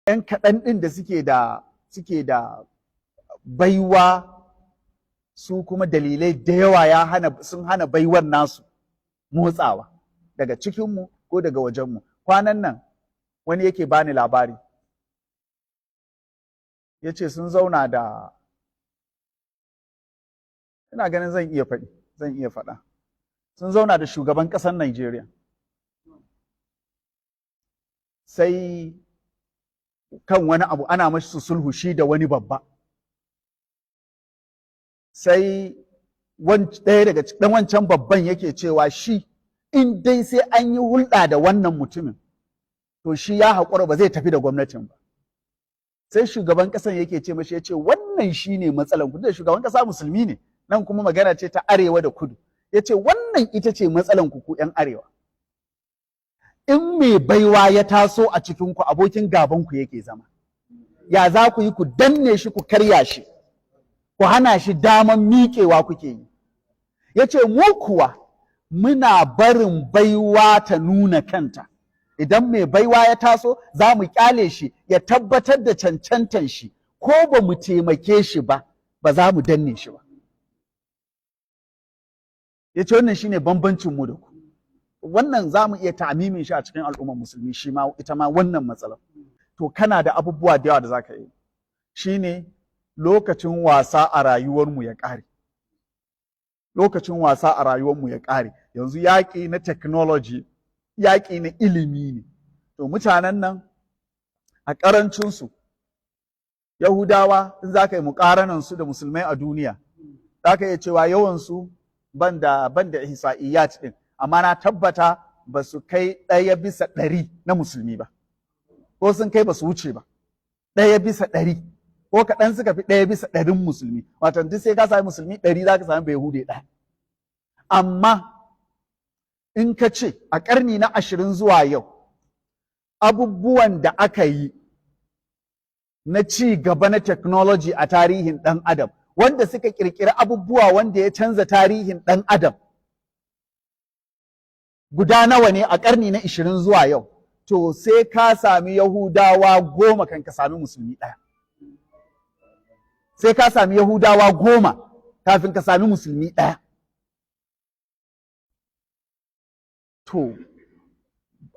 'Yan kaɗan ɗin da suke da baiwa, su kuma dalilai da yawa ya hana sun hana baiwar nasu motsawa daga cikinmu ko daga wajenmu. Kwanan nan wani yake bani labari, ya ce sun zauna da, ina ganin zan iya faɗi, zan iya faɗa, sun zauna da shugaban ƙasar Najeriya, sai kan wani abu ana mashi sulhu shi da wani babba, sai ɗaya daga ɗan wancan babban yake cewa shi in dai sai an yi hulɗa da wannan mutumin, to shi ya haƙura, ba zai tafi da gwamnatin ba. Sai shugaban ƙasan yake ce mashi, ya ce, "Wannan shi ne matsalan ku." Da shugaban ƙasa musulmi ne, nan kuma magana ce ta arewa da kudu. Ya ce, "Wannan ita ce matsalan ku, ku 'yan arewa. In mai baiwa ya taso a cikin ku, abokin gaban ku yake zama. Ya za ku yi ku danne shi, ku karya shi, ku hana shi daman miƙewa kuke yi." Ya ce, "Mu kuwa muna barin baiwa ta nuna kanta. Idan mai baiwa ya taso, za mu kyale shi ya tabbatar da cancantan shi. Ko ba mu taimake shi ba, ba za mu danne shi ba." Ya ce, "Wannan shine bambancin mu da ku." Wannan za mu iya ta'amimin shi a cikin al'ummar musulmi shi ma, ita ma wannan matsalar. To, kana da abubuwa da yawa da za ka yi. Shine lokacin wasa a rayuwarmu ya ƙare. Lokacin wasa a rayuwarmu ya ƙare. Yanzu yaƙi na technology, yaƙi na ilimi ne. To, mutanen nan a ƙarancinsu, Yahudawa, in za ka yi muƙaranan su da musulmai a duniya, za ka iya cewa yawansu, ban da ihsa'iyat ɗin, amma na tabbata ba su kai 1% na musulmi ba, ko sun kai ba su wuce ba 1% ko kaɗan suka fi 1% musulmi. Wato duk sai ka sami musulmi 100, za ka sami Bayahude ɗaya. Amma in ka ce a ƙarni na 20 zuwa yau, abubuwan da aka yi na ci gaba na technology a tarihin ɗan adam, wanda suka ƙirƙiri abubuwa wanda ya canza tarihin ɗan adam, guda nawa ne a ƙarni na 20 zuwa yau? To, sai ka sami Yahudawa 10 kan ka sami musulmi ɗaya. Sai ka sami Yahudawa 10 kafin ka sami musulmi ɗaya. To,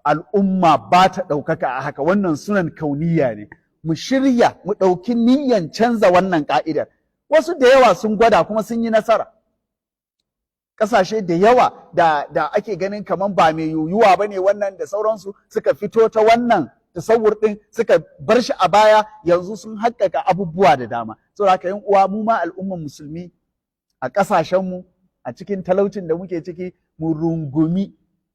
al'umma ba ta ɗaukaka a haka. Wannan sunan kauniya ne. Mu shirya, mu ɗauki niyyan canza wannan ƙa'idar. Wasu da yawa sun gwada kuma sun yi nasara. Ƙasashe da yawa da ake ganin kamar ba mai yiwuwa ba ne wannan da sauransu, suka fito ta wannan tasawur ɗin, suka bar shi a baya, yanzu sun haƙƙaƙa abubuwa da dama. Saboda haka, yan uwa, mu ma al'umman musulmi a ƙasashenmu, a cikin talaucin da muke ciki, mu rungumi,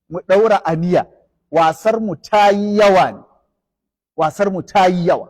mu ɗaura aniya. Wasar mu ta yi yawa ne, wasar mu ta yi yawa.